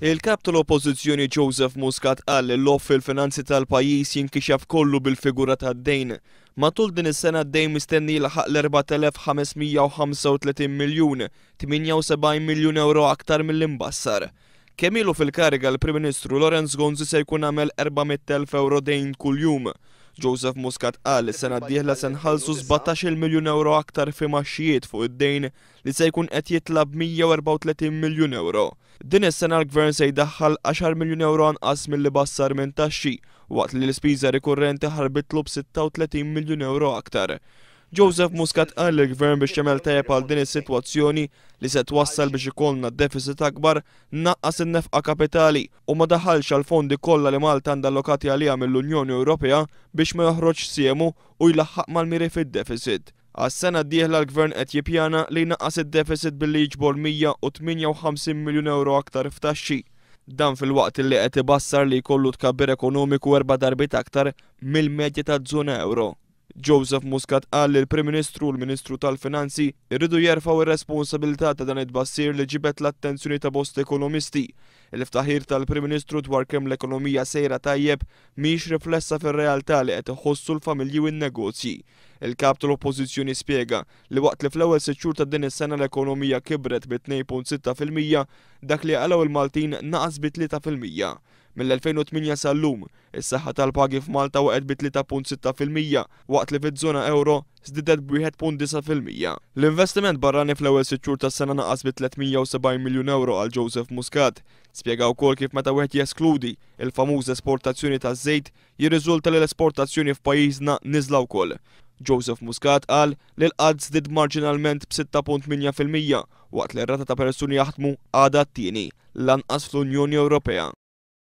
Il-Kap tal-Oppożizzjoni Joseph Muscat qal li l-logħob fil-finanzi tal-pajjiż jinkixef kollu bil-figura tad-dejn. Matul din is-sena d-dejn mistenni jilħaq l-4,535 miljun, 78 miljun ewro aktar milli mbassar. Kemm ilu fil-kariga l-Prim Ministru Lawrence Gonzi se jkun għamel 400,000 ewro dejn kuljum. Joseph Muscat qal li s-sena d-dieħla se nħallsu 17-il miljun ewro aktar f'imgħaxxijiet fuq id-dejn li se jkun qed jitla' b'134 miljun ewro. Din is-sena l-Gvern se jdaħħal għaxar miljun ewro anqas milli bassar minn taxxi, waqt li l-ispiża rikurrenti ħarbitlu b'36 miljun ewro aktar. Joseph Muscat qal li l-Gvern biex jagħmel tajjeb għal din is-sitwazzjoni li se twassal biex ikollna deficit akbar, naqqas in-nefqa kapitali u ma daħalx għall-fondi kollha li Malta għandha allokati għaliha mill-Unjoni Ewropea biex ma joħroġx sehemu u jlaħħaq mal-miri fid-deficit. Għas-sena d-dieħla l-Gvern qed jippjana li jnaqqas id-deficit billi jiġbor 158 miljun ewro aktar f'taxxi. Dan filwaqt li qed ibassar li jkollu tkabbir ekonomiku erba' darbiet aktar mill-medja taż-żona ewro. Joseph Muscat qal li l-Prim Ministru u l-Ministru tal-Finanzi jridu jerfgħu r-responsabilità ta' dan it-tbassir li ġibed l-attenzjoni ta' bosta ekonomisti. Il-ftaħir tal-Prim Ministru dwar kemm l-ekonomija sejra tajjeb mhijiex riflessa fir-realtà li qed iħossu l-familji u n-negozji. Il-Kap tal-Oppożizzjoni spjega li waqt li fl-ewwel sitt xhur ta' din is-sena l-ekonomija kibret bi 2.6%, dak li qalgħu l-Maltin naqas bi 3%. Mill-2008 sal-lum, is-saħħa tal-pagi f'Malta waqgħet bi 3.6% waqt li fiż-żona ewro żdiedet b'1.9%. L-investiment barrani fl-ewwel sitt xhur tas-sena naqas bi 370 miljun ewro qal Joseph Muscat. Spjega wkoll kif meta wieħed jeskludi l-famuża esportazzjoni taż-żejt, Jirriżulta li l-esportazzjoni f'pajjiżna niżla wkoll. Joseph Muscat qal li l-qgħad żdied marġinalment b'6.8% waqt li r-rata ta' persuni jaħdmu għadha t-tieni l-anqas fl-Unjoni Ewropea.